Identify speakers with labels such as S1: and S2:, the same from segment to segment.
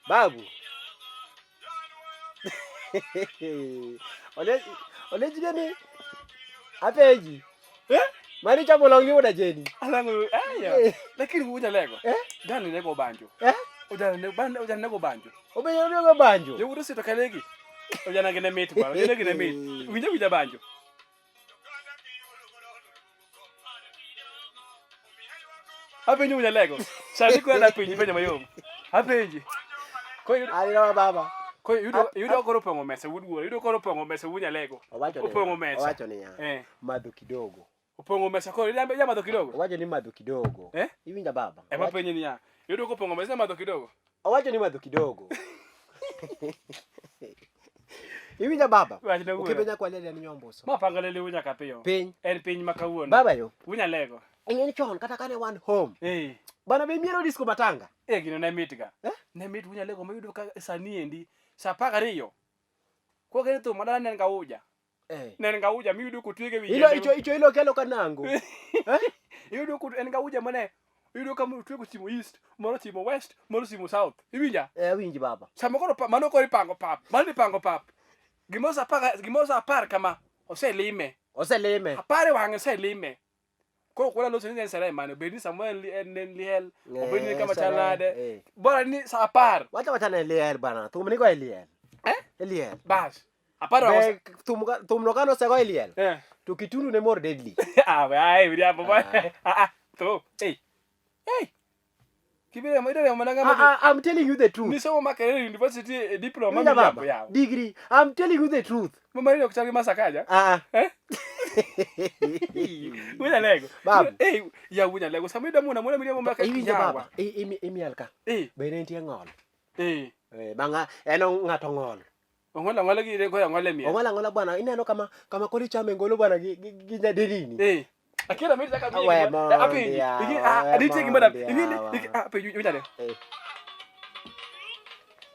S1: Babu. Ole ole jigeni. Apenji.
S2: Eh?
S1: Mani chamo long ni wuoda jeni.
S2: Alango aya. Lakini wuja lego.
S1: Eh?
S2: Dani nego banjo.
S1: Eh?
S2: Ojana ne ban ojana nego banjo.
S1: Obenyo nego banjo.
S2: Yowuoto sito kalegi. Ojana gine mit bwana. Ojana gine mit. Winja winja banjo. Apenjo wuja lego. Sani koro apenji penjo mayom. Apenji. Ko yudo
S1: Alira baba.
S2: ko yudo yudo koro pong'o mesa wuod wuora. Yudo koro pong'o mesa wuod lego.
S1: Owacho niya.
S2: Opong'o mesa.
S1: Owacho niya.
S2: Eh.
S1: Madho kidogo.
S2: Opong'o mesa koro ija madho kidogo.
S1: Owacho ni madho kidogo.
S2: Eh?
S1: Iwinja baba.
S2: Ema penje niya. Yudo kopong'o mesa madho kidogo.
S1: Owacho ni madho kidogo. Iwinja baba.
S2: Wachna wuora.
S1: Okepe nyaka walele ni nyomboso.
S2: Ma panga lele wunya kapiyo.
S1: Piny.
S2: En piny ma kawuono.
S1: Baba yo.
S2: Wunya lego.
S1: Ing'e ni chon kata kane wan home.
S2: Eh.
S1: Bana be miero disco matanga.
S2: Eh gino ne mit ga.
S1: Eh?
S2: Ne mit wunya lego mayudo ka sani endi sa 12. Kwa kene thum madala ne en gauja.
S1: Eh.
S2: Ne en gauja miyudo kotwege wi.
S1: Ilo
S2: yiende.
S1: icho icho ilo kelo kanango. Eh?
S2: Iyudo ko en gauja mane iyudo ka otwego chimo east, moro chimo west, moro chimo south. Iwinja?
S1: Eh winji baba.
S2: Sama koro mano koro ipango pap. Mano ipango pap. Gimoro sa apar gimoro sa apar kama oselime.
S1: Oselime.
S2: Apar e wang'e oselime. Koro koro loso ni en sere mane, obed ni samoro en en liel, obed ni
S1: Eh,
S2: kama chal
S1: sere,
S2: nade.
S1: eh.
S2: Bora ni sa apar.
S1: Wacha wacha ne liel bana. Thum ni go e liel.
S2: Eh?
S1: E liel.
S2: Bas. Apar wang'e.
S1: Be thum thum no kano osego e liel.
S2: Eh.
S1: To kitundu ne more deadly.
S2: Ah, we ai miriambo ba.
S1: Ah.
S2: Ah ah. To. Hey. Hey. Kibire mo idere mana ngama.
S1: Ah, ah, I'm telling you the truth.
S2: Ni somo Makerere University e diploma
S1: Winja
S2: miriambo
S1: baba.
S2: yawa.
S1: Degree. I'm telling you the truth.
S2: Mama ni ok chal gi Masakaja.
S1: Ah.
S2: Eh? Wunya lego.
S1: Babu.
S2: Eh, ya wunya lego. Sama ida muna muna miriambo maka.
S1: Iwinjo
S2: yawa.
S1: baba. Imiel ka.
S2: Eh,
S1: Be ne nitie ng'ol.
S2: eh.
S1: Eh, bang'a en ng'ato ng'ol.
S2: Ong'ola ng'ola gi koro ong'ola miel.
S1: Ong'ola ang'ola bwana, ineno kama kama koro ichame ngolo bwana gi nyaderini.
S2: Eh. Akira mimi nataka mimi.
S1: We mondi
S2: Apenji.
S1: yawa,
S2: Iki ah
S1: we
S2: nitie gima da.
S1: mondi
S2: Ingine
S1: yawa.
S2: iki ah penji winja ne.
S1: Eh.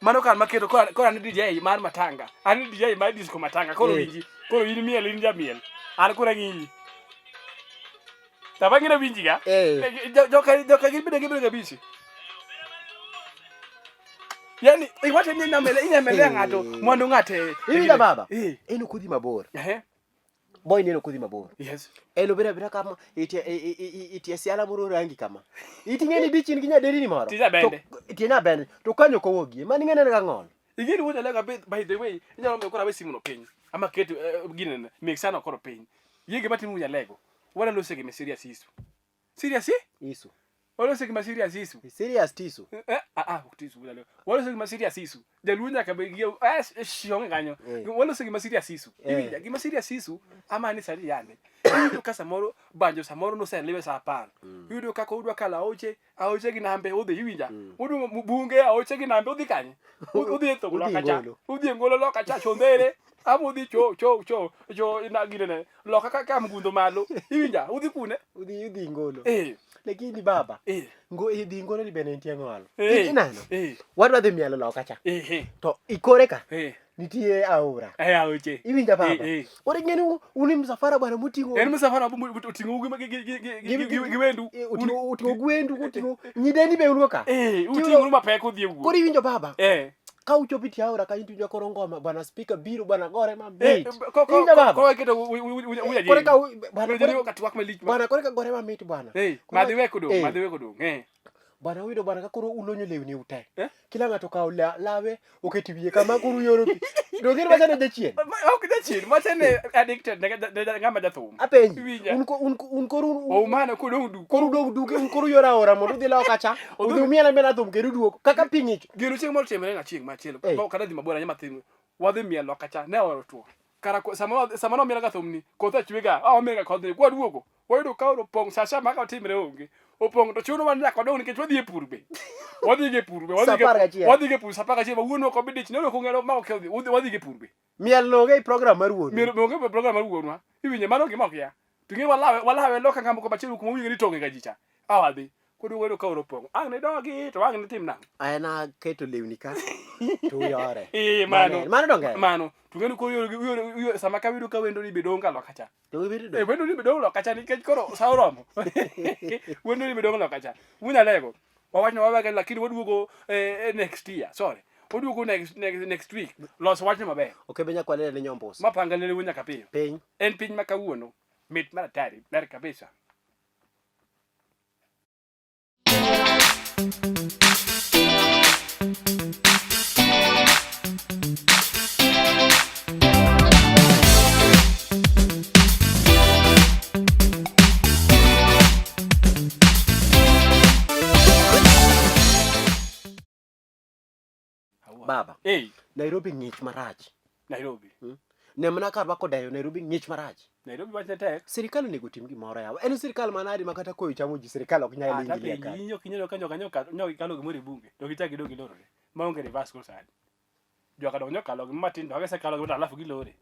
S2: Mano kar maketo koro koro an DJ mar matanga. An DJ mar disco matanga. Koro
S1: Eh.
S2: winji. Koro in miel in jamiel. An koro ang'iyi. Taba ngina winji ga.
S1: Eh.
S2: Joka joka gibedo gibedo kabisa. Yaani iwacho ni inyamele inyamelea ng'ato
S1: Eh.
S2: mwandu ng'ate.
S1: Iwinja baba?
S2: Eh.
S1: En ok odhi mabor.
S2: Eh.
S1: Boy ni en ok odhi mabor.
S2: Yes.
S1: En obedo abeda kama itie itie siala moro rangi kama. Iting'e ni dich in gi nyaderini moro.
S2: Tie nyabende.
S1: To- Tie nyabende. To kanyo ok owuogie. Mano ing'e ni en ga ng'ol.
S2: Ing'e ni wuod Alega by the way, inyalo miyo koro awe simu no piny. Ama ket gine mixer no koro piny. Yie gima timo wuod Alego. Wana lose gima serious issue. Serious eh?
S1: Isu.
S2: Walose gima serious issue.
S1: Serious tisu.
S2: Eh, ah ah, ok tisu wuod Alego. Walose gima serious issue. Jaluo nyaka bed gi eh shionge kanyo.
S1: Eh.
S2: Walose gima serious issue.
S1: Eh.
S2: Iwinja gima serious issue ama ni sani yande. Iyudo ka samoro banjo samoro noseliwe sa apar. Iyudo kaka udwa kalo aoche, aoche gi nambe udhi iwinja. Udwa bunge aoche gi nambe udhi kanye? Udhi e thum
S1: Udhi
S2: loka cha.
S1: Ngolo.
S2: Udhi e ngolo loka cha chondere. Ama udhi cho cho cho cho ina ginene. Loka ka ka mgundo malo. Iwinja udhi kune?
S1: Udhi udhi ngolo.
S2: Eh.
S1: Lakini baba.
S2: Eh.
S1: Ngo idhi ngolo ni bende nitie ng'ol.
S2: Eh.
S1: Ineno?
S2: Eh.
S1: Wadwa dhi mielo loka cha.
S2: Eh. Eh.
S1: To ikore ka
S2: Eh.
S1: nitie aora.
S2: Eh aoche.
S1: Iwinja baba?
S2: Eh, eh.
S1: Koro ing'e ni un e msafara bwana moting'o
S2: En msafara oting'o ugi gi wendu.
S1: Eh, oting'o oting'o gwendu, oting'o nyideni be un go ka.
S2: Eh, uting'o mapek udhi e wuoth.
S1: Koro iwinjo baba?
S2: Eh.
S1: Ka uchopo tie aora kanyo tiwinjo koro ngoma bwana speaker biro bwana gore
S2: Eh,
S1: mamit. Iwinjo baba?
S2: Koro iketo uya
S1: Koro ka bwana
S2: Koro
S1: koro
S2: ka twak malich.
S1: bwana koro ka gore mamit bwana.
S2: Eh,
S1: Koro-
S2: madhi we kodong,
S1: Eh.
S2: madhi we kodong. Eh.
S1: Bwana uyudo bwana ka koro ulonyo lewni ute.
S2: Eh?
S1: Kila ng'ato okawo lawe oketo e wiye kama koro uyoro pi. Donge in wacho ne jachien?
S2: Ok jachien, wacho ni addicted ne ng'ama jathum.
S1: Apenji.
S2: Iwinja.
S1: Un un koro
S2: Oumano kodong du.
S1: koro udong duke un koro uyoro aora mondo udhi loka cha. Udhi umiel amiela thum kendo uduogo. Kaka pi ng'ich.
S2: Gino chieng' moro timre na chieng' machielo.
S1: Eh.
S2: Kata dhi mabor anya mathin. Wadhi miel loka cha, ne aora otuo. Kara sama sama nomiel ga thumni, koth achwe ga, ah omiel ga kodhni, kwaduogo, wayudo ka opong' sa sa ma ka otimre onge. Opong' to chuno wa ni nyaka wadong' nikech wadhi e pur be. Wadhi ga e pur be, wadhi
S1: Sa
S2: ga
S1: 11.
S2: wadhi ga e pur sa 11 ma wuonwa ok obi dich, ne ok ong'eyo ma ok odhi, wadhi ga e pur be.
S1: Miel no onge e program mar wuonu.
S2: Miel onge e program mar wuonwa. Iwinje mano gima okia. To ing'e walawe walawe loka ng'ambo komachielo kuma winjo ni tong'e ga ji cha. A wadhi. Koro wedo ka oro pong'. Ang' ne dogi to ang' ne tim nang'o?
S1: En aketo lewni ka to uyore.
S2: Eh, mano.
S1: Mano donge?
S2: Mano. To ng'eni koro yore sama ka wiyudo ka wendo ni be dong' ka loka cha.
S1: To wendo
S2: Eh, wendo ni be dong' loka cha nikech koro sa oromo. Wendo ni be dong' loka cha. Wunyalego. Wawach ni wawege lakini waduogo next year. Sorry. Waduogo next week. Los wachno maber.
S1: Ok be nyakwalele ne nyombuso.
S2: Mapanga ne wuo nyaka piyo.
S1: Piny.
S2: En piny ma kawuono. Mit mar atari. Ler kabisa.
S1: Baba.
S2: Hey.
S1: Nairobi ng'ich marach.
S2: Nairobi.
S1: Ne mana ka rwako dayo Nairobi ng'ich marach.
S2: Nairobi wachne tek.
S1: Sirikal onego otim gimoro yawa. En sirikal manadi ma kata koyo chamo ji sirikal ok nyal
S2: Ah,
S1: ingilia
S2: tapenji,
S1: ka.
S2: in ok ineno ka nyoka nyoka nyoka ikalo gimoro e bunge to gichak gidog gilorore. Maonge reverse koro sani. Joka dong nyokalo gima matin to gisekalo gimoro to alafu gilore.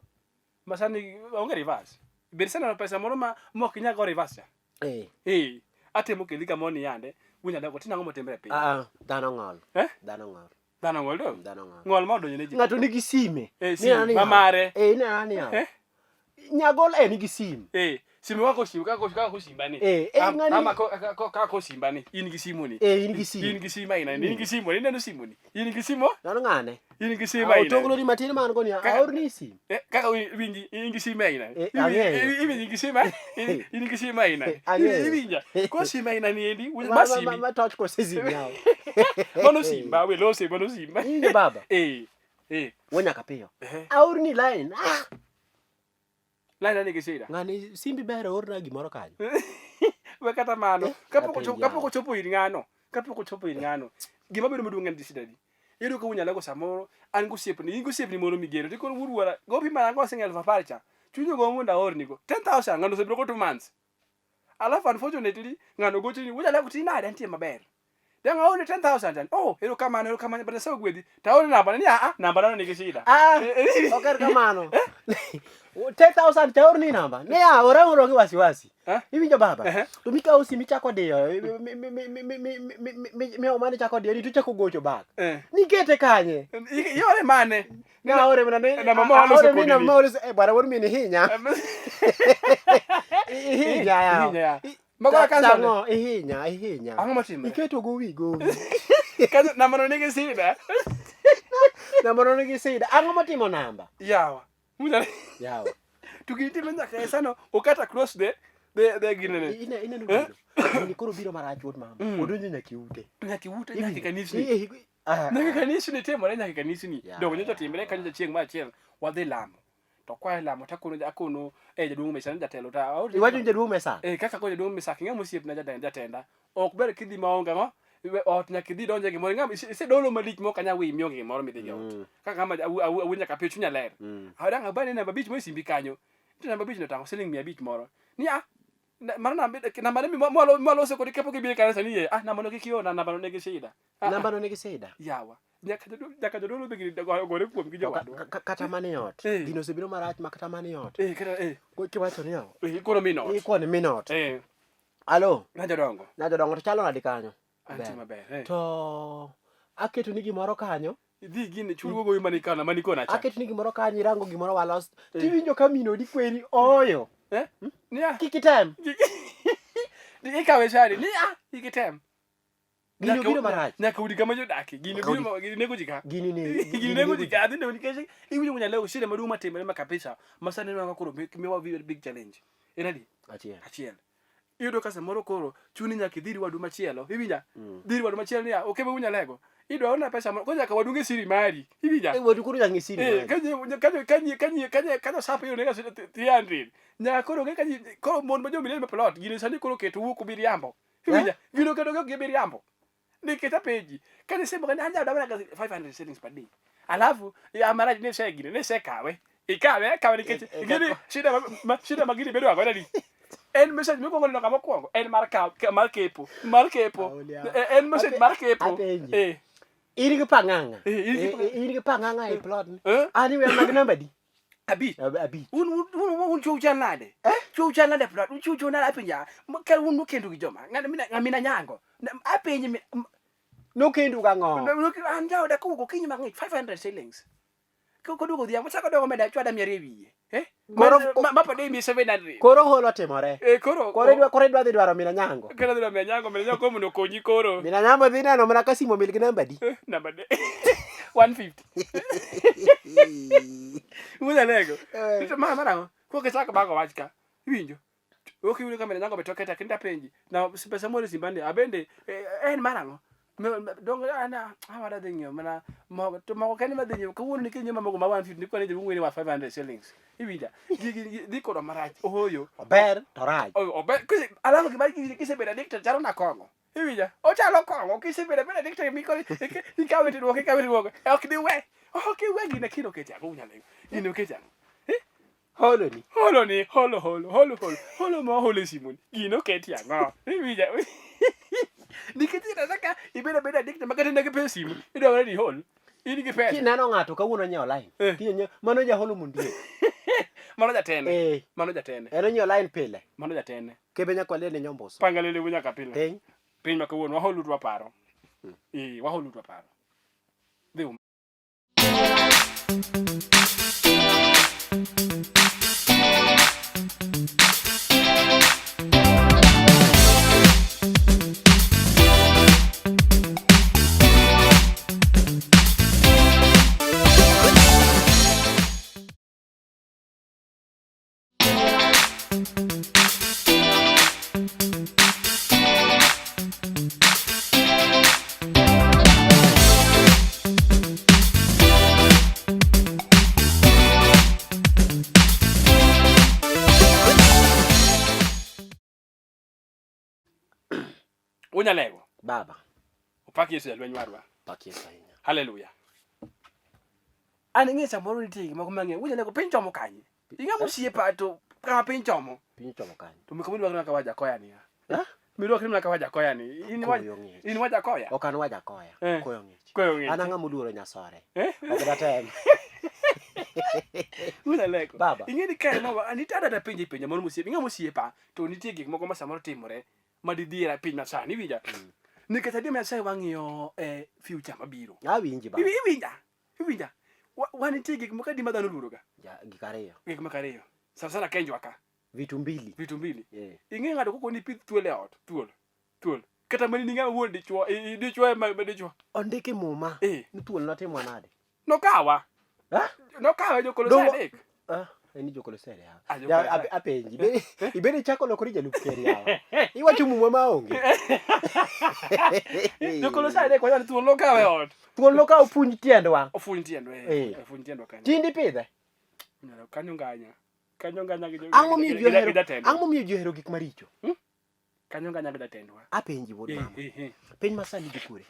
S2: Ma sani onge reverse. Bed iseneno pesa moro ma mok inyal go reverse cha.
S1: Eh.
S2: Eh. Atemo keli kamoro ni yande wunya dago tinang'o motimre e piny.
S1: Ah, ah, dhano ng'ol.
S2: Eh?
S1: Dhano ng'ol.
S2: Dhano ng'ol do?
S1: Dhano ng'ol.
S2: Ng'ol ma odonjo ne ji.
S1: Ng'ato nigi sime.
S2: Eh,
S1: Nineno
S2: sime,
S1: ni
S2: ma
S1: yawa.
S2: mare.
S1: Eh, ineno ni yawa.
S2: Eh?
S1: Nyagol e nigi sim.
S2: Eh, simu kako simu kako kako simba ni.
S1: Eh, eh, ng'ani-
S2: Ama kako simba ni. In gi simu ni.
S1: Eh, in gi sim.
S2: In gi simu aina ni. In gi simu ni ineno simu ni. In gi simu?
S1: Dhano ng'ane.
S2: In gi simu aina.
S1: Otonglo ni matin man go ni
S2: Kaka-
S1: aorni sim.
S2: Eh, kaka winji in gi simu aina.
S1: Eh, ang'eyo.
S2: Iwinji gi simu? eh? In gi simu aina.
S1: Eh, ang'eyo.
S2: Iwinja. Ko simu aina ni endi,
S1: Ma-
S2: ma
S1: ma- ma-
S2: simi.
S1: ma toch kose sim yawa.
S2: Mano simba, we lose mano simba.
S1: Iwinjo baba?
S2: Eh. Eh.
S1: Wuo nyaka piyo.
S2: Eh.
S1: Aorni line. Ah!
S2: Line ni gi shida.
S1: Ng'ani simbi ber oorna gimoro kanyo.
S2: We kata mano.
S1: Eh,
S2: Kapok
S1: apenji
S2: ochopo kapok
S1: yawa.
S2: ochopo ir ng'ano. Kapok ochopo ir ng'ano. Gima bedo maduong' en shida di. Iyudo ka unyalo go samoro an gosiepni, in gosiepni moro migeno. To koro wuod wuora, gopi mana go siling 10,000 cha. Chunyi go mondo aornigo. 10,000 ng'ano osebedo go 2 months. Alafu unfortunately ng'ano gochoni, wuod Alego ti nade antie maber. Dang aorni 10,000 chan. Oh, erokamano, erokamano, but Nyasaye ogwedhi. To aorni namba ni a a namba no nigi shida.
S1: Ah, ok en kamano. 10,000 cha orni namba. Ne a ora oro gi wasiwasi.
S2: Eh?
S1: Iwinjo baba?
S2: Ehe.
S1: To mikawo simu ichako diyo, mi omani chako diyo ni to ichako gocho back.
S2: Eh.
S1: Nikete kanye?
S2: Iore mane?
S1: Ne aore mana ne.
S2: Namba ma waloso
S1: aore mi
S2: kodi
S1: namba
S2: ni.
S1: ma waloso. Eh, bwana wuod min ihinya. Ihinya yawa.
S2: Ihinya ya. Mago cancel.
S1: Tang'o, ihinya, ihinya.
S2: Ang'o motimore?
S1: Iketo gowi gowi.
S2: Kanyo namba no nigi shida.
S1: Namba no nigi sida. Ang'o motimo namba?
S2: Yawa. Munya.
S1: Yawa.
S2: To gini timre nyaka e sano okat across the ginene.
S1: Ineno
S2: Eh?
S1: gino. Gini koro biro marach wuod mama.
S2: Mm.
S1: Odonjo nyaka e ute.
S2: Nyaka iwute nyaka e kanisni.
S1: Eh, eh, ah,
S2: Nyaka
S1: ah.
S2: kanisni timore nyaka e kanisni.
S1: Ya,
S2: Dongo nyocha
S1: ya,
S2: timre kanyo
S1: ya.
S2: chieng' mar achiel wadhi lamo. To kwa lamo takono akono eh jaduong' mesa ni jatelo ta.
S1: Iwacho ni jaduong' mesa.
S2: Eh kaka ko jaduong' mesa king'e mosiepna jatenda jatenda. Ok ber kidhi maonge ang'o? Ot nyaka idhi donje gimoro. Ng'ama isedolo malich mok anyal weyi mionge gimoro midhi go ot. Kaka ng'ama awuo nyaka piyo chunya ler. Adang' abane namba abich mo e simbi kanyo. To namba abich no tang'o siling 500 moro. Ni ah mano namba namba ne mwalo mwaloso kodi kapok ibiro e kanisa ni ye ah namba no kik iorna namba no nigi shida. Ah, ah,
S1: Namba no nigi sida.
S2: Yawa. Nyaka jadolo be gini ogore kuom gi
S1: To
S2: jowadwa.
S1: kata mana e ot.
S2: Eh.
S1: Gino osebiro marach ma kata mana e ot.
S2: Eh kata eh
S1: Kiwacho ni yawa.
S2: eh koro min ot.
S1: Ikwani min ot.
S2: Eh
S1: Alo,
S2: na jodongo.
S1: na jodongo to chalo nade kanyo?
S2: Antie
S1: Ber.
S2: maber. Eh.
S1: To aketo ni gimoro kanyo.
S2: Idhi gini chul gowi manikana manikona cha.
S1: Aketo ni gimoro kanyo irango gimoro walos. Tiwinjo ka min odi kweri oyo.
S2: Eh? Niya.
S1: Kik item.
S2: Ikawe shari. Niya, ikitem.
S1: Gini obiro marach.
S2: Nyaka udi kama jodakie. Gini
S1: Nyaka
S2: obiro gini nego ji ka.
S1: Gini ni
S2: Gini nego ji ka. Adhi nego nikech iwinjo mwenye leo shida maduong' matimore ma kabisa. Ma sani ineno ka koro miwa very big challenge. En adi?
S1: Achiel.
S2: Achiel. Iyudo ka samoro koro chuni nyaka idhi ir wadu machielo. Iwinja? Dhi ir wadu machielo niya, okebe unyalego. Idwa ona pesa moro. Koro nyaka wadung' e siri mari. Iwinja?
S1: Eh, wadu koro nyaka ng'i siri
S2: Eh,
S1: mari.
S2: kanyo kanyo kanyo kanyo kanyo kanyo sapa yudo nega 300. Nyaka koro ng'e kanyo koro mon ma jomilion ma plot gini sani koro keto wuok miriambo. Iwinja? Gino keto gi miriambo. Nikech apenji. Kane sema kane anya dawa 500 shillings per day. Alafu ya mara ne se gini ne se kawe. Ikawe kawe nikech
S1: Eh, eh,
S2: gini shida ma shida ma gini bedo ago nadi. En message mikwongo neno kama mokwongo en mar kaw mar kepo mar kepo
S1: Aulia.
S2: Eh, en message mar kepo
S1: Apenji.
S2: eh
S1: In gi pang'ang'a.
S2: Eh, in gi
S1: Eh, eh, in gi pang'ang'a e plot ni.
S2: Eh?
S1: An iweya mag namba di?
S2: abich
S1: Abich.
S2: un un un un chou chal nade?
S1: Eh?
S2: Chu chala de plot, chu chu na apenja. Ka un ukendu gi joma. Ng'ana mina mina nyango. Apenji mi
S1: Nokendu gang'o?
S2: An jaoda kowuok okinyi mang'ich 500 shillings. Koduogo odhiambo chako dogo meda chwada 200 e wiye. Eh?
S1: Koro
S2: Ma pade mi 700.
S1: Koro holo timore.
S2: Eh koro.
S1: Koro idwa dhi dwaro mina nyango.
S2: Koro dhi dwaro mina nyango, mina nyango koro mondo okonyi koro.
S1: Mina nyango dhi neno mana ka simo mil gi namba di.
S2: Eh, namba di. 150. Wuoda lego. Eh. Ma marang'o? Koro kichako bago wach ka. Iwinjo? Ok iwinjo ka mina nyango be toke tek ndapenji. Na pesa moro simbande abende eh, en marang'o? Donge an awada dhi ng'iewo mana mogo to mogo kende madhi ng'iewo kawuono nikech nyiewo mogo ma 150 nikwane jaduong' ni wa 500 shillings. Iwinja? Gigi dhi kodwa marach. Ohoyo.
S1: Ober to rach.
S2: Ober. Alafu gima kisebedo addicted chalo na kong'o. Iwinja? Ochalo kong'o kisebedo abedo addicted mikoro ikawe to iduoke ikawe to iduoke. Ok diwe. Ok iwe gine kino keti ang'o unyalo. Gino keti ang'o.
S1: Holo ni.
S2: Holo ni, holo holo, holo holo. Holo ma holo e simu ni. Gino keti ang'o? Iwinja? Nikech ineno ka ibedo abeda addicted ma kata in gi pesa e simu, idwa ni ihol. In gi pesa.
S1: Kineno ng'ato kawuono onyiewo line.
S2: Eh.
S1: Kiny onyiewo, mano jaholo mondiek.
S2: Mano jatene.
S1: Eh.
S2: Mano jatene.
S1: En onyiewo line pile.
S2: Mano jatene.
S1: Kebe nyaka walene nyomboso.
S2: Panga lele nyaka pile.
S1: Piny.
S2: Piny ma kawuono wahol utwa paro. Eh, wahol utwa paro. Dhi um. Unyalego.
S1: Baba.
S2: Opak Yesu jalweny warwa.
S1: Pak Yesu ahinya.
S2: Haleluya. An ing'e samoro nitie gik moko mang'eny. Unyalego piny chomo kanye? Ing'e mosiepa to kama piny chomo.
S1: Piny chomo kanye?
S2: To miko midwaro kaka wajakoya ni.
S1: Ha?
S2: Midwaro kaka wajakoya ni. In wa
S1: Koyo ng'ich.
S2: in wajakoya.
S1: Ok an wajakoya.
S2: Eh.
S1: Koyo ng'ich.
S2: Koyo ng'ich.
S1: An ang'a moluoro nyasore.
S2: Eh?
S1: Ok datem.
S2: Unyalego.
S1: Baba.
S2: Ing'e ni kae ma nitie adada penje penja moro mosiepa. Ing'e mosiepa to nitie gik moko ma samoro timore ma didhiera piny masani iwinja. Nikech adier Nyasaye wang'iyo e future mabiro.
S1: Awinji baba.
S2: Iwinja? Iwinja? Wan nitie gik moko adi ma dhano oluoroga?
S1: Ja, gik ariyo.
S2: Gik moko ariyo. Sana sana kenjwa ka.
S1: Vitu mbili.
S2: Vitu mbili.
S1: Yeah.
S2: Ing'e ng'ato koko ni pidh thuol e ot. Thuol. Thuol. Kata mana ni ng'ama wuon dichuo, dichuo ema dichuo.
S1: Ondiki muma.
S2: Eh.
S1: Ni thuol notimwa nade?
S2: Nokawa.
S1: Ha?
S2: Nokawa jo Kolosai
S1: Dongo-
S2: adek.
S1: Ah, en jo Kolosai ya.
S2: Ah,
S1: Ya,
S2: jo-Kolosai.
S1: apenji. Ibende ichako lokori jalup ker yawa. Iwacho muma maonge.
S2: Jo Kolosai adek wacho ni thuol nokawa e ot.
S1: Thuol nokawo puonj tiendwa.
S2: Ofuny tiendwa. Eh.
S1: Eh.
S2: Ofuny tiendwa kanyo.
S1: Tindi pidhe.
S2: Nyalo kanyo nganya. Kanyo nganya gi
S1: Ang'o momiyo ji ohero
S2: gi jatendwa.
S1: Ang'o momiyo ji ohero gik maricho?
S2: Kanyo nganya gi jatendwa.
S1: Apenji wuod
S2: Eh,
S1: mama.
S2: eh, eh.
S1: Piny masani gi kure.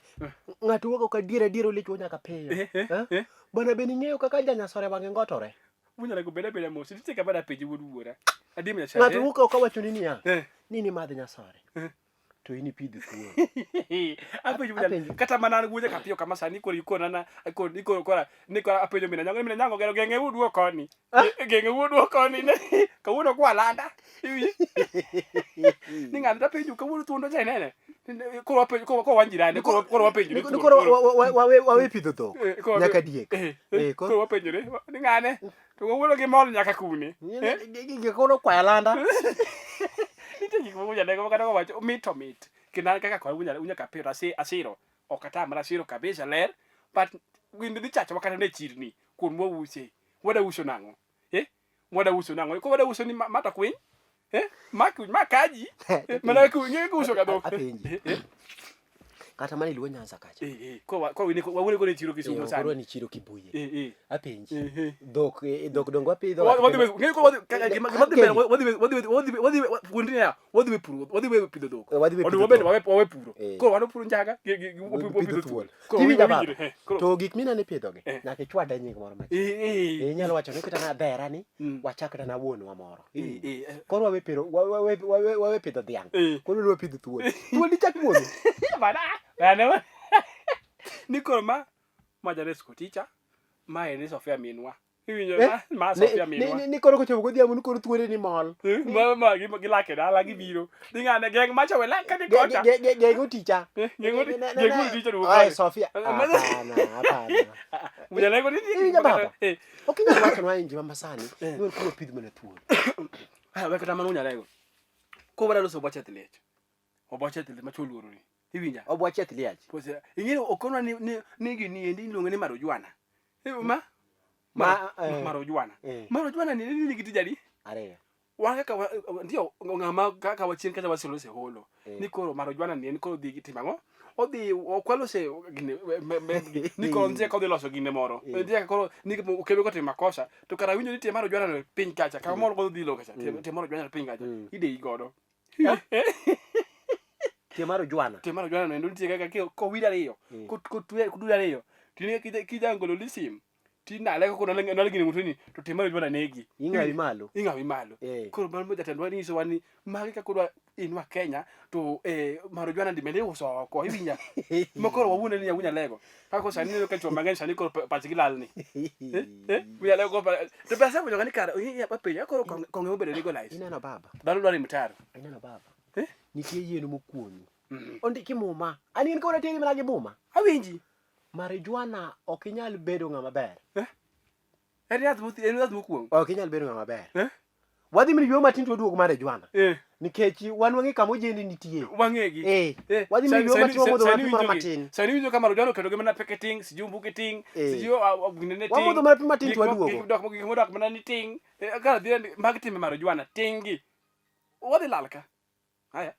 S1: Ng'ato wuok oko adier adier olichwo nyaka piyo.
S2: Eh, eh,
S1: Eh?
S2: eh.
S1: Bwana be ning'eyo kaka janyasore wang'e ngotore.
S2: Unyalo go beda beda mos. Nitie kama dapenji wuod wuora. Adier Nyasaye.
S1: Ng'ato wuok oko wachoni niya,
S2: Eh.
S1: ni nimadh nyasore.
S2: Eh.
S1: To in ipidh thuol.
S2: Apenjo wuod
S1: Apenjo.
S2: kata mana an wuoja kapiyo kama sani koro ikona na ikona ikoro kora ni kora apenjo mina nyango mina nyango gero geng'e wuod wuok koni. Geng'e wuod wuok koni. Kawuono kwa landa. Ni ng'ato tapenjo kawuono thuondo cha inene. Koro wapenjo koro koro wan jirande koro koro wapenjo
S1: Ni koro wawe pidho dhok. Nyaka diek.
S2: Eh,
S1: Eh,
S2: koro wapenjore ni ng'ane to kawuono gimol nyaka kune. Eh?
S1: Koro kwaya landa.
S2: Nitie gik moko jalego kata kowacho mit to mit. Kendo an kaka kod unya unya kapiro asiro ok atamra asiro kabisa ler but gini dhi chachowa kata ne chirni kuom wause. Wada uso nang'o? Eh? Wada uso nang'o? Ko wada uso ni ma to kwiny? Eh? Ma kwiny, ma kaji. Eh, Mana ku ng'e kuuso ka dhok.
S1: Apenji.
S2: Eh, eh,
S1: Kata mana iluo Nyanza kacha.
S2: eh, eh. Ko wa ko wini wawuone kore chiro Kisumu
S1: Eh,
S2: sani.
S1: koro ni chiro Kibuye.
S2: Eh, eh.
S1: Apenji.
S2: Eh, eh.
S1: Dhok dhok dongo wapidho.
S2: Wadhi we ng'e ko wadhi kaka gima gima dhi mbele
S1: Apenji.
S2: wadhi wadhi wadhi wadhi ya wadhi we puro wadhi we pidho dhok.
S1: Eh, wadhi we
S2: Ondo
S1: pidho
S2: wabende
S1: dhok.
S2: wawe puro.
S1: Eh.
S2: Koro wan puro njaga gi gi
S1: Wapidho
S2: wapidho
S1: thuol.
S2: thuol. Koro
S1: Tiwinja
S2: wawinjre,
S1: baba.
S2: eh, koro
S1: To gik mineno ipidhogi,
S2: Eh.
S1: nyaka ichwade nying moro machielo.
S2: eh eh
S1: Eh, Inyalo wacho ni kata na dhera ni
S2: Mm.
S1: wachak kata na wuonwa moro.
S2: eh eh eh.
S1: Koro wawe piro wawe pidho dhiang'.
S2: Eh.
S1: Koro wawe pidho thuol. Thuol dichak wuonu.
S2: Bana bana. Ni koro ma Jaresko ticha ma en Sofia minwa. Iwinjo
S1: Eh?
S2: ma ma
S1: Ni-
S2: Sofia
S1: ni-
S2: minwa.
S1: ni- ni koro kochopo godhiambo ni koro thuonde ni mol.
S2: Eh, Ma ma gi gilak e dala gibiro. Ni ng'ane geng' macha we lak kani kocha.
S1: Geng'o ticha.
S2: Eh, Geng'o
S1: Ne- ne- ne-
S2: geng'o ticha duogo
S1: Ai,
S2: koni.
S1: Sofia.
S2: Eh, ma-
S1: Hapana, hapana.
S2: Unyalego ni
S1: Iwinjo baba?
S2: Eh.
S1: Ok inyal wachonwa e ngima masani
S2: Eh.
S1: ni wan koro wapidh mana thuon.
S2: Ah, we kata mano unyalego. Ko wadwa loso oboche liech. Oboche liech machuo luoro ni. Iwinja?
S1: Obwache liech.
S2: Pose ing'eyo okonwa ni ni ni gini endi iluongo ni marijuana. Eh, ma
S1: Ma, eh.
S2: marijuana.
S1: Eh.
S2: Marijuana ni ni nigi tij adi?
S1: Ariyo.
S2: Wan kaka ndio ng'ama kaka wachien kacha waselose holo.
S1: Eh.
S2: Ni koro marijuana ni en koro dhi timo ang'o? Odhi okwalose gine ni koro nitie kodhi loso gine moro.
S1: Eh.
S2: Nitie kaka koro ni okebe kotimo makosa to kara winjo ni tie marijuana no e piny kacha kama moro kodhi lo kacha tie marijuana no piny kacha ideyi godo.
S1: Tie mar ojwana.
S2: Tie marijuana no endo nitie kaka kowir ariyo kotwe kudul ariyo tine kijangolo lisim tinale koko nale gine ng'utoni to tie marijuana negi.
S1: Ing'awi malo.
S2: Ing'awi malo.
S1: Eh.
S2: Koro mano jatendwa nyisowa ni magi kaka udwa inwa Kenya to eh, marijuana ndi bende iuso oko iwinja. Ma koro wawuonde ni awunya lego. Kaka sani ineno ka chwo mang'eny sani koro pachgi lal ni. Eh, eh, wunya lego koro to be asefwenyo ga ni kara apenjo koro kong'o ema obedo legalized.
S1: Ineno baba.
S2: Dhano dwaro ni mtaro.
S1: Ineno baba.
S2: Eh?
S1: Nitie yien mokuonyi. Ondiki muma. An in kawuono ateri mana gi muma.
S2: Awinji.
S1: Marijuana ok inyal bedo ng'ama ber.
S2: Eh? En yath en yath mokuongo.
S1: Ok inyal bedo ng'ama ber.
S2: Eh?
S1: Wadhi mana yueyo matin to waduogo marijuana.
S2: Eh.
S1: Nikech wan wang'e kama ojendi nitie.
S2: Wang'egi.
S1: Eh.
S2: Eh,
S1: Wadhi mana yueyo matin wamodho mana pi moro matin.
S2: Sani winjo ka marijuana oketo gi mana peke ting, sijui mbuke ting,
S1: Eh.
S2: sijui ginene ting.
S1: Wamodho mana pi matin to
S2: Gik
S1: waduogo.
S2: Gik modak mana ni ting. Eh, Kara dhi mag timbe marijuana ting gi. Wadhi lal ka. Haya.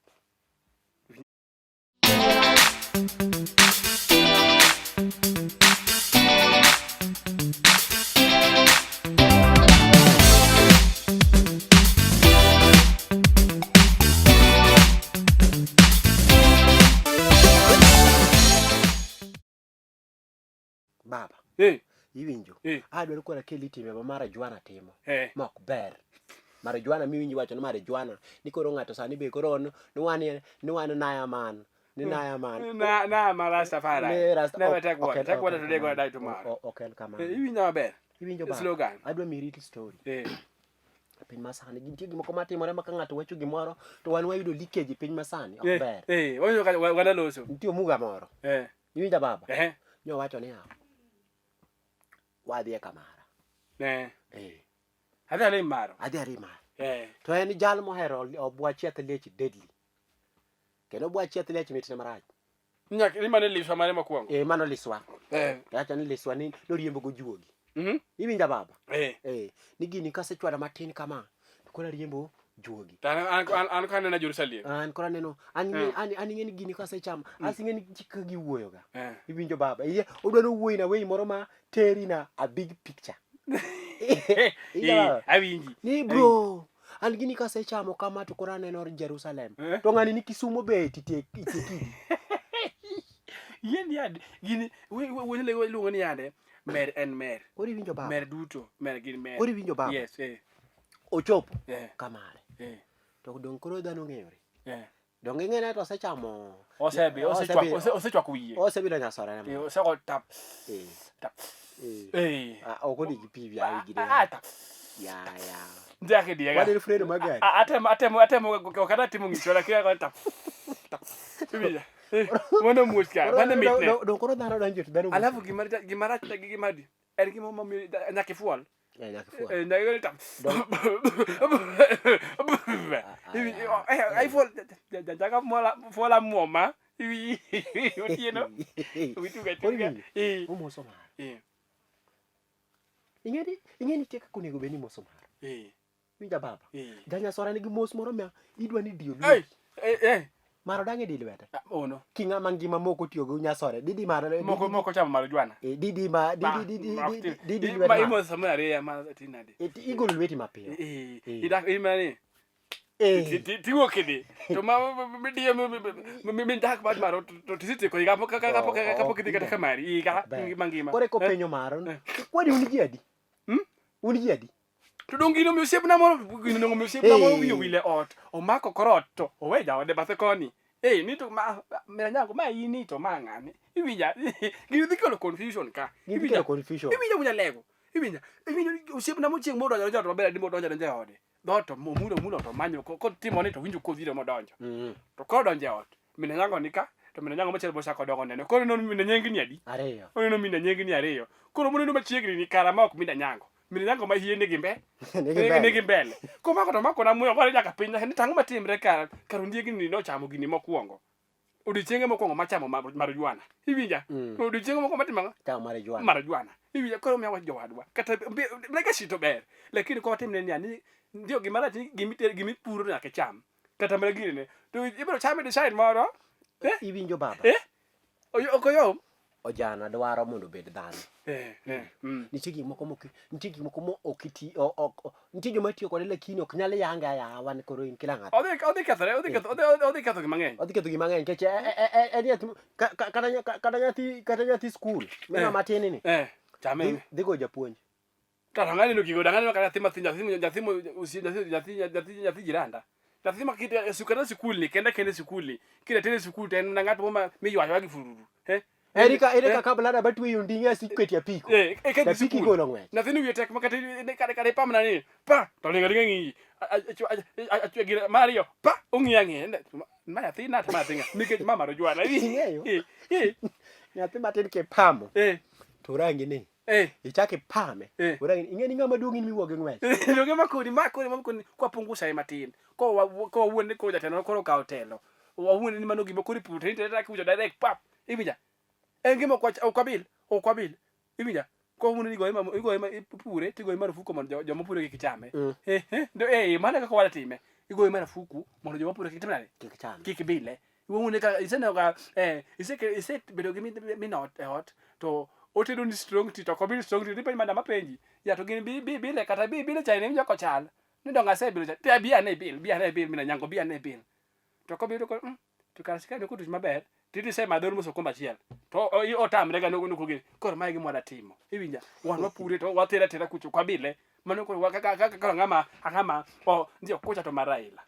S1: Baba.
S2: Eh,
S1: Iwinjo.
S2: Eh.
S1: Adwaro koro akel timbe ma marijuana timo.
S2: eh.
S1: Ma ok ber. Marijuana miwinjo iwacho ni marijuana ni koro ng'ato sani be koro ni wan ni wan naya man. Ni naya man.
S2: Na na ma Rastafari.
S1: Ni Rasta-
S2: Never
S1: ok-
S2: take
S1: ok
S2: water.
S1: en-
S2: Take
S1: ok
S2: water
S1: en
S2: today, gonna
S1: kamano.
S2: die tomorrow.
S1: Ok en kamano.
S2: Eh, Iwinjo maber.
S1: Iwinjo baba.
S2: Slogan.
S1: Adwa miyi little story.
S2: Eh.
S1: E piny masani nitie gik moko matimore ma ka ng'ato wacho gimoro to wan wayudo leakage e piny masani ok
S2: Eh,
S1: ber.
S2: Eh, wawinjo ka wanda loso.
S1: Nitie omuga moro.
S2: Eh.
S1: Iwinja baba?
S2: Eh.
S1: Nyowacho niya, wadhi e Kamara.
S2: Eh.
S1: Eh.
S2: Adhi alim maro.
S1: Adhi alim maro.
S2: Eh.
S1: To en jal mohero obwa chieth liech deadly. Kendo obwa chieth liech mitne marach.
S2: Nyaka ni mane liswa mane mokwongo.
S1: Eh, mano liswa.
S2: Eh.
S1: Acha ni liswa ni noriembo go juogi.
S2: Mhm.
S1: Iwinja baba?
S2: Eh.
S1: Eh, ni gini kasechwado matin kama to koro ariembo juogi.
S2: To an an an kanena Jerusalem.
S1: An koro aneno an
S2: Eh.
S1: an an ing'e ni gini kasechamo as ing'e ni ji kaka giwuoyo ga.
S2: Eh.
S1: Iwinjo baba? Iye odwa ni owuoyi na wei moro ma teri na a big picture. Iwinjo
S2: Eh,
S1: baba?
S2: awinji.
S1: Ni bro, an gini kasechamo kama to koro aneno Jerusalem.
S2: Eh?
S1: To ng'ani ni Kisumo be titie itie kidi.
S2: Yien yande gini wuon le iluongo ni yande mer en mer.
S1: Koro iwinjo baba?
S2: Mer duto, mer gin mer.
S1: Koro iwinjo baba?
S2: Yes, eh.
S1: Ochopo
S2: Eh.
S1: kamare.
S2: Eh.
S1: To dong koro dhano ong'eyore.
S2: Eh.
S1: Dong ing'e ni to osechamo
S2: Osebi, osechwako, osechwako wiye.
S1: Osebilo nyasore ne.
S2: Eh, oseko tap.
S1: Eh.
S2: Tap.
S1: Eh.
S2: Eh.
S1: Ah, ok onego ipi ya gine.
S2: Ah, tap.
S1: Ya ya.
S2: Njake diega.
S1: Wadhi Fredo magari.
S2: Atemo atemo atemo ok adwa timo ng'icho lakini ako tap. Tap. Iwinjo? Eh, Mano muoch ka, mano mitne.
S1: Dong koro dhano donjo to dhano.
S2: Alafu gima gima rach gi gima di en gima momiyo nyaka ifuol.
S1: Eh, nyaka ifuol.
S2: Eh, nyaka ifuol tap. Eh, ifuol jaka fuola fuola muoma. Otieno. Wituga
S1: Koro
S2: tuga.
S1: iwinjo?
S2: Eh.
S1: Omoso mara.
S2: Eh.
S1: Ing'e ni ing'e ni nitie kaka onego bed ni imoso mara.
S2: Eh.
S1: Winja baba.
S2: Eh.
S1: Janyasora nigi mos moro ma idwa ni diyo
S2: Ei,
S1: lweti.
S2: eh, eh.
S1: Maro dang' idi lwete.
S2: Ah, Ono.
S1: King'ama ngima moko otiyo go nyasore. Didi maro.
S2: Moko moko chamo marijuana.
S1: Eh, didi ma
S2: Ba,
S1: didi didi
S2: ma ok
S1: didi
S2: tim.
S1: didi
S2: I-
S1: lwet
S2: Ma
S1: ma.
S2: imoso samoro ariyo ma tin nade.
S1: Eh, ti- Igolo lweti mapiyo.
S2: Eh,
S1: Eh.
S2: idak imani
S1: Eh.
S2: tiwuok idhi to ma midiyo midak mar maro to tisetieko higa kapok kapok idhi kata kamari higa
S1: Ber.
S2: ngima ngima.
S1: Koro eka
S2: Eh,
S1: openjo maro.
S2: Eh.
S1: Kwani un ji adi?
S2: Hmm?
S1: Un ji adi?
S2: To dong gino miyo osiepna moro gino omiyo osiepna moro
S1: Hey.
S2: wiye owil e ot omako kor ot to owe jaode bathe koni. Eh, ni to ma mera nyango ma in to ma ng'ane. Iwinja gino dhi kelo confusion ka.
S1: Gidhi kelo confusion.
S2: Iwinja wunya lego. Iwinjo? Iwinjo osiepna mochieng' modonjo donjo ot maber adi modonjo donjo e ode. Dhoot to omulo omulo to omanyo kotimo ni to winjo kodhiro modonjo. To kodonjo e ot, min Onyango ni ka, to min Onyango machielo bochako dongo neno. Koro oneno min Anyengni adi?
S1: Ariyo.
S2: Oneno min Anyengni ariyo. Koro moneno machiegni ni kara ma ok min Anyango. Min Anyango ma hie nigi mbe.
S1: Nigi mbele.
S2: Nigi mbele. Komako to omako na muya ogore nyaka piny. Ni tang'o matimre kara kar ondiegni nochamo gini mokwongo. Odiochienge mokwongo machamo marijuana. Iwinja? Odiochienge mokwongo matimo ang'o?
S1: Chamo marijuana.
S2: Marijuana. Iwinja? Koro miya wach jowadwa. Kata legacy to ber. Lakini kwa watimne niya ni ndio gima rach ni gimipuro nyaka icham. Kata mana gini ne. To ibiro chame design moro. Eh?
S1: Iwinjo baba?
S2: Eh? Ok oyom.
S1: Ojana dwaro mondo obed dhano.
S2: Eh, eh.
S1: Nitie gik moko mok nitie gik moko mo ok iti ok nitie joma tiyo kode lakini ok nyal yange ayawa ni koro in kila ng'ato.
S2: Odhi kethore, odhi ketho odhi ketho gik mang'eny.
S1: Odhi ketho gik mang'eny nikech en yath kata nyathi skul minwa matin ni.
S2: Eh, chame.
S1: Dhi go japuonj.
S2: To dang' aneno gigo, dang' aneno ka nyathi mathin, nyathi nyathi nyathi nyathi nyathi nyathi jiranda. Nyathi ma kite e kata sikul ni kende kende sikul ni. Kinde tere sikul to en mana ng'at mo ma miywayo gi fururu. Eh?
S1: Ere ka ere kaka blada batweyo onding'e asiketi apiko.
S2: Eh, e kende
S1: Apiko
S2: sikul.
S1: igolo ng'wech.
S2: Nyathini wiye tek ma kata kata kata ipamna ni pa to ringo ringo ng'iyi. Achwe gire mar ariyo pa ong'iya ang'iya. Ma nyathi na to ma nyathi ng'a? Nikech ma marijuana.
S1: Ing'eyo?
S2: Eh, eh,
S1: Nyathi matin kipamo
S2: eh.
S1: to rangi ni
S2: Eh.
S1: Ichak ipame.
S2: Eh.
S1: Ora ing'e ni ng'ama duong' in miwuo gi ng'wech.
S2: Donge makoni makoni makoni kwa pungusa e matin. Ko wa ko wuon ni ko jatelo koro kawo telo. Wawuon ni mano gima koro ipuro to internet kiwinjo direct pap. Iwinja. En gima ok ok wabil, ok wabil. Iwinja. Ko wuon ni igoye igoye ipure tigoye marufuku mondo joma pure kik chame. Eh eh do eh mano kaka watime. Igoye marufuku mondo joma pure kik tim nade?
S1: Kik chame.
S2: Kik bile. Iwuone ka iseneno ka eh isebedo gi min ot e ot to otedo ni strong tea to ok obil strong tea tipenjo madam apenji ya to gini bi bi bile kata bi bile chai ni iwinjo kochal ni donge asebilo chai ti bi ane ibil bi ane ibil min Anyango bi ane ibil to kobiro to to kara sukari ok otuch maber tidi isemadhe almost okombe achiel to otamre ga nogo nogo gini koro mae e gima wadwa timo iwinja wan wapure to watere atera kucho ok wabile mano koro kaka kaka koro ng'ama ang'ama o ndio kucha to mar Raila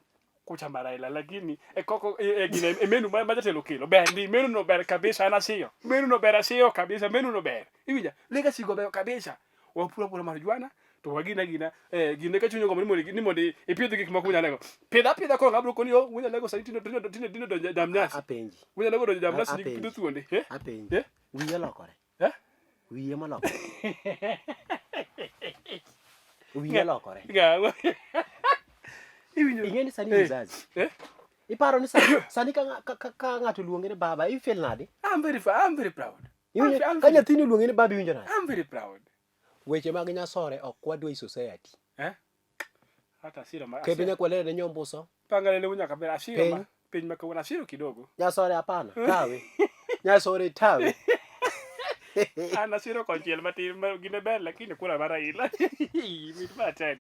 S2: kucha mar Raila lakini e koko e, e gine e menu ma ma jatelo okelo ber ndi menu no ber kabisa an asiyo menu no ber asiyo kabisa menu no ber iwinja legacy go ber kabisa wapuro apura marijuana to wagina gina eh gine ka chuny ogombo ni mondo ni mondo ipidh gik moko minyalo pidh apidha koro ng'abro koni yo wunya lego sani tinde tinde tinde tinde donjo dam nyasi
S1: Apenji.
S2: wunya lego donjo dam nyasi
S1: Apenji.
S2: pidho thuonde eh
S1: Apenji.
S2: Eh?
S1: Wiye olokore.
S2: Eh?
S1: Wiye molokore. Wiye olokore.
S2: Ng'awa. Iwinjo.
S1: Ing'e ni sani
S2: Eh.
S1: mzazi.
S2: Eh?
S1: Iparo ni sani, sani ka ng'ato oluongi ni baba, i feel nade?
S2: I'm very proud.
S1: Iwinjo,
S2: I'm
S1: ka nyathini oluongi ni baba iwinjo nade?
S2: I'm very proud.
S1: Weche mag nyasore ok wadwa e society.
S2: Eh? Hata asiro ma.
S1: Kendo nyaka walere ne nyombuso.
S2: Panga lele nyaka ber asiro
S1: Piny.
S2: ma. Piny ma kawuono asiro kidogo.
S1: Nyasore hapana, tawe. Nyasore tawe.
S2: An asiro konchiel matin ma gine ber lakini kura mar Raila. Mit matek.